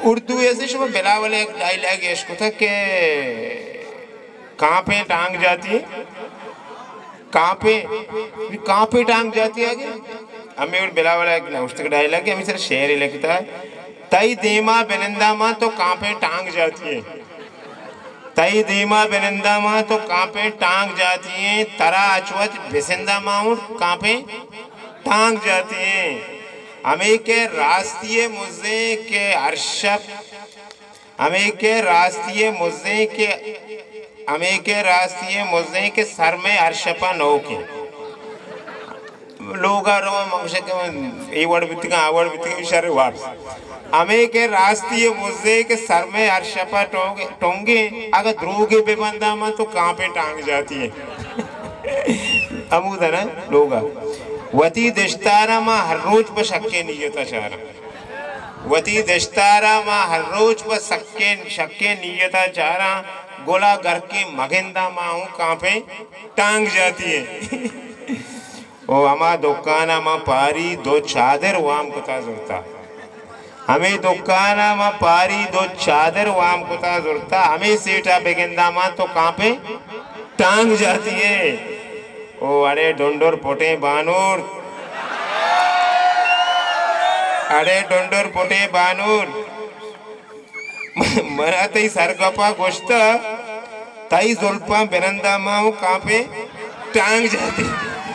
اردو ایسے شما بلاول ایک ڈائیلاگ اشکتا کہ کانپیں ٹانگ جاتی ہیں، کانپیں، کانپیں ٹانگ جاتی ہے آگے۔ ہمیں اور بلاول ایک نوشتک ڈائیلاگ ہے، ہمیں سر شعر لکھتا ہے، تئی دیما بنندا ماں تو کانپیں ٹانگ جاتی ہیں۔ تئی دیما بنندا ماں تو کانپیں ٹانگ جاتی ہیں، ترا اچ وت بسندا ماں اوں کانپیں ٹانگ جاتی ہیں۔ ہمے کہ راستی مزیں کہ ہر شپ، ہمے کہ راستی مزیں کہ، ہمے کہ راستی مزیں کہ سر میں ہر شپا نوکیں۔ لوگا رواں، من گوشاں کہ من اے وڑ بیتگاں، آ وڑ بیتگاں، شر واپس۔ ہمے کہ راستی ء مزے کہ سر میں ہر شپا ٹونگ-، ٹونگیں، اگہ دروگے بہ بنداں من تو کانپیں ٹانگ جاتی ہیں۔ ہمودا نا لوگا۔ وتی دشتارا ما ہر روچ پہ شکیں نیتا چاراں۔ وتی دشتارا ما ہر روچ پہ سکیں، شکیں نیتا چاراں۔ گلا گرکیں مگنداں ما ہوں کانپیں ٹانگ جاتی ہیں۔ او ہما دکانا ما پاری دو چادر وام کتا زرتا۔ ہمے دکانا ما پاری دو چادر وام کتا زرتا۔ ہمے سیٹا بگندا ما تو کانپیں ٹانگ جاتی ہے۔ او اڑے ڈنڈر پٹیں بانور۔ اڑے ڈنڈر پٹیں بانور۔ منا تئی سرگپا گوشتہ، تئی زلپاں بنندا ما ہوں کانپیں ٹانگ جاتی۔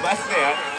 بس یار۔